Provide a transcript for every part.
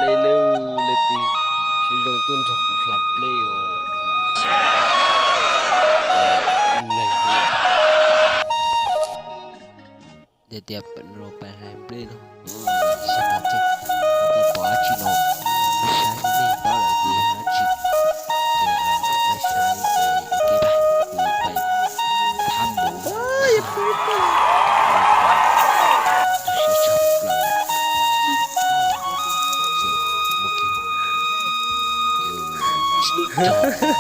Ua li, leej twg siab zoo tuaj nrog kuv hla nplej os. Tias tias peb los pais hla nplej no, xyov no ces tau pom dab tsi no, peb saib nej paub lawm ces yog dab tsi, ces peb saib ua ke pais, kuv pais thab mus. Siab tshaj plaws, ces muaj kiag, thab mus kuv yuav raug na.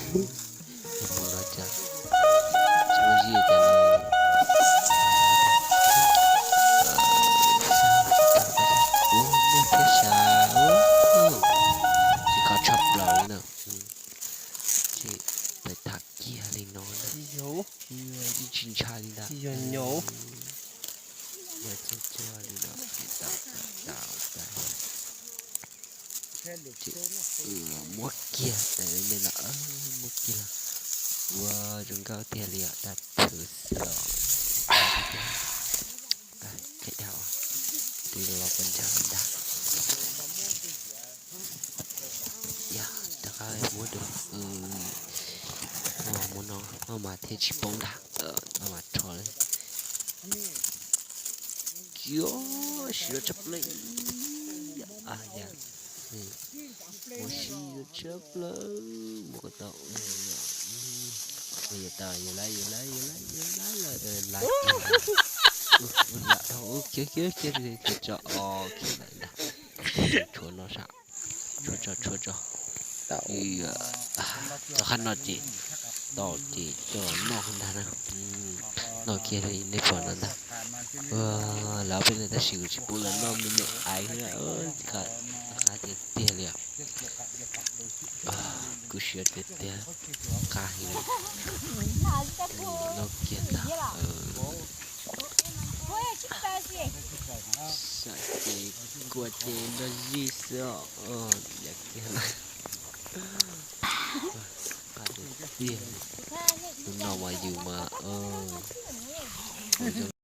Mus no cas tsis muaj zis cas no. Ua muaj thiab sas, tsis qab tshaj plaws li na. Ces pais tham kiag li no na, yeej tsis ntshai li ntag. Muaj kiag li no, muaj kiag los ua zoo nkauj tiag li os, dab thwv xwb os. Tag, tag, tag, tag, tag, tag, tag. Yog, rov qab muab dua. Muab no, no mas thiaj tsis poob ntag, no mas rho li. Kiag, siab tshaj plaws. Yog, siab tshaj plaws, muab ko tau. Yog tau, yog lawm, yog lawm, yog lawm, yog lawm, yog lawm, lawm. Lam dhau, khiav, khiav, khiav, khiav tso, khiav lawm ntag. Tshuav no sas, tshuav tso, tshuav tso. Rov qab no ces tau ces coj los noj ntag na. Noj kiag li nej pom no ntag. Lawv peb no tab sis kuv tsis pub lawv noj me me aiv, qab tiag tiag li os. Kuv siab tiag tiag, qab heev li. Noj kiag ntag. Xam ces kua ces nrog zij xwb os. Yam kiag na. Qab tiag tiag. Tus no mas yus mas ua zoo